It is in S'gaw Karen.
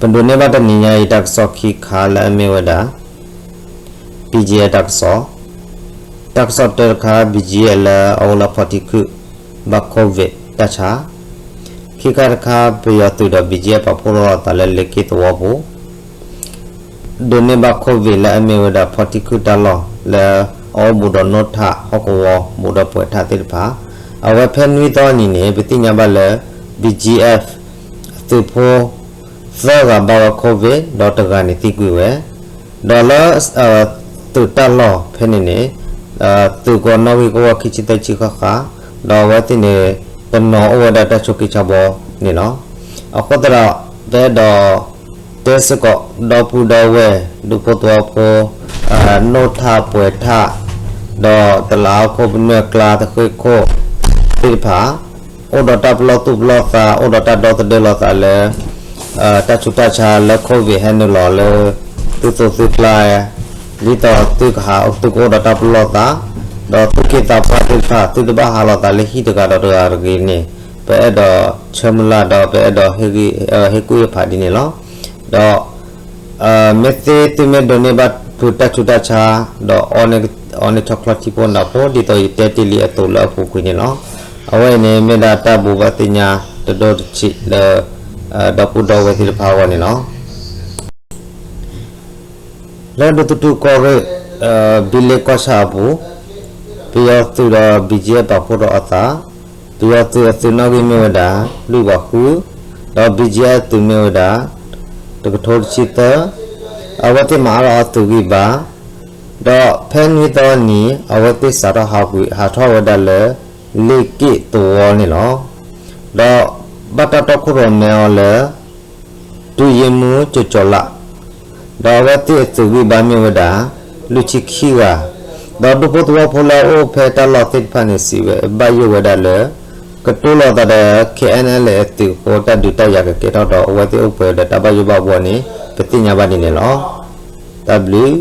ပဒိးန့ၢ်ဘၣ်တနံၤညါအံၤ တၢ်ကစီၣ်ခံခါလၢအမ့ၢ်ဝဲဒၣ် BGF တၢ်ကစီၣ်, တၢ်ကစီၣ်တၢတခါ BGF လၢအအိၣ်လၢဖီထံခုၣ်ဘၣ် COVID တၢ်ဆါ, ခံခါတခါ ပယီၤသုးဒီး BGF ပာ်ဖှိၣ်ထီၣ်အသးလၢလ့က့ၣ်သဝီပူၤ ဒိးန့ၢ်ဘၣ် COVID လၢအမ့ၢ်ဝဲဒၣ်ဖီထံခုၣ်တၢ်လီၢ်လၢအအိၣ်ဘူးဒီးနိထၣ်ဟီၣ်ကဝီၤဘူးဒီးပှဲၤထၣ်သ့ၣ်တဖၣ်, အဝဲဖဲနွံသီအနံၤန့ၣ် ပသ့ၣ်ညါဘၣ်လၢ BGF သုးဖိ သၢဂၤဘၣ်ဝဲ COVID ဒီးတဂၤန့ၣ်သံကွံာ်ဝဲ, ဒီးလၢ သုးတၢ်လီၢ်ဖဲန့ၣ်န့ၣ် သုးကီၢ်နီၣ်ဂံၢ်ကဝီၤခံဆံသၢဆံဃၣ်ဃၣ်, ဒီးအဝဲသ့ၣ်န့ၣ် တနီၤအိၣ်ဝဲဒၣ်တၢ်ဆိးက့ဆါဘီန့ၣ်လီၤ. အဃိသတးဒီး ပအဲၣ်ဒိး တဲစ့ၢ်ကီး ဒီပုၢ်ဒီဝဲၢ် ဒူဖိသဝီဖိ နိထၣ်ပှဲၤထၣ် ဒီးတလးအခိၣ်ပနွဲၢ်ကျါသဃ့ခိၣ်သ့ၣ်တဖၣ် အိၣ်ဒီးတၢ်ပလီၢ်သူၣ်ပလီၢ်သး အိၣ်ဒီးတၢ်ဒီသဒၢလီၤသးလၢ တၢ်ဆူးတၢ်ဆါလၢ COVID ဟဲနုာ်လီၤလၢ သုသူၣ်သုကျါ ဒ်သိးသုကဟး သုကအိၣ်ဒီးတၢ်ပလီၢ်သး ဒီးသူၣ်က့သးပှၢ်သ့ၣ်တဖၣ် သုတဘၣ်ဟးလိာ်သးလၢဟံၣ်တဂၤဒီးတဂၤတဂ့ၤန့ၣ် ပအဲၣ်ဒိးဆၢမုၢ်လၢ်ဒီး ပအဲၣ်ဒိးဟ့ၣ်ကူၣ်ဟ့ၣ်ဖးဒ်န့ၣ်လီၤ. ဒီး မ့ၢ်သ့သုမ့ၢ်ဒိးန့ၢ်ဘၣ်ဖုးတၢ်ဆူးတၢ်ဆါ ဒီးအီန့ၢ်ဆီချီထံဖိနၢ်ဖိ ဒ်သိးယတဲတ့ၢ်လံအသိးလၢအပူၤကွံာ်န့ၣ်လီၤ. အဝဲအံၤန့ၣ် မ့ၢ်ဒၣ်တၢ်ဘိးဘၣ်သ့ၣ်ညါတဒိၣ်တဆံးလၢ ဒီပုၢ်ဒီဝဲၢ်သ့ၣ်တဖၣ်အဂီၢ်န့ၣ်လီၤ. လၢဒူသထူကီၢ်ရ့ၣ် ဘံလ့ကီၢ်ဆၣ်အပူၤ ပယီၤသုးဒီး BGF ပာ်ဖှိၣ်ထီၣ်အသး, ပယီၤသုးအသုးနီၣ်ဂံၢ်မ့ၢ်ဝဲဒၣ် လွံၢ်ပှၤဃု, ဒီး BGF အသုးမ့ၢ်ဝဲဒၣ် တကထိတဆံသၢ, အဝဲသ့ၣ်မၤအါထီၣ်အသုးဂံၢ်ဘါ, ဒီးဖဲနွံသီအနံၤ အဝဲသ့ၣ်စးထီၣ်ဟးကွံာ်ဟးထီၣ်ဝဲဒၣ်လၢ လ့က့ၣ်သဝီန့ၣ်လီၤ. ဒီးဘၣ်တၢ်တီခိၣ်ရိၣ်မဲအီၤလၢ ဒုးယ့မူကၠီၤကၠီၤလး, ဒီးအဝဲသ့ၣ်အသုးဂံၢ်ဘါမ့ၢ်ဝဲဒၣ် လွံၢ်ဆံခံဂၤ, ဒီးဒူဖိသဝီဖိလၢအအိၣ်ဖဲတၢ်လီၢ်သ့ၣ်တဖၣ်န့ၣ် စံးဝဲဘၣ်ယိၣ်ဝဲဒၣ်လၢ ကတိၤလိာ်သးဒီး KNLA အသုးအဃိ တၢ်ဒုးတၢ်ယၤကကဲထီၣ်ဒီး အဝဲသ့ၣ်အိၣ်ပှဲၤဒီးတၢ်ဘၣ်ယိၣ်ဘၣ်ဘှီန့ၣ် ပသ့ၣ်ညါဘၣ်ဒ်န့ၣ်လီၤ. တၢ်ဘျုး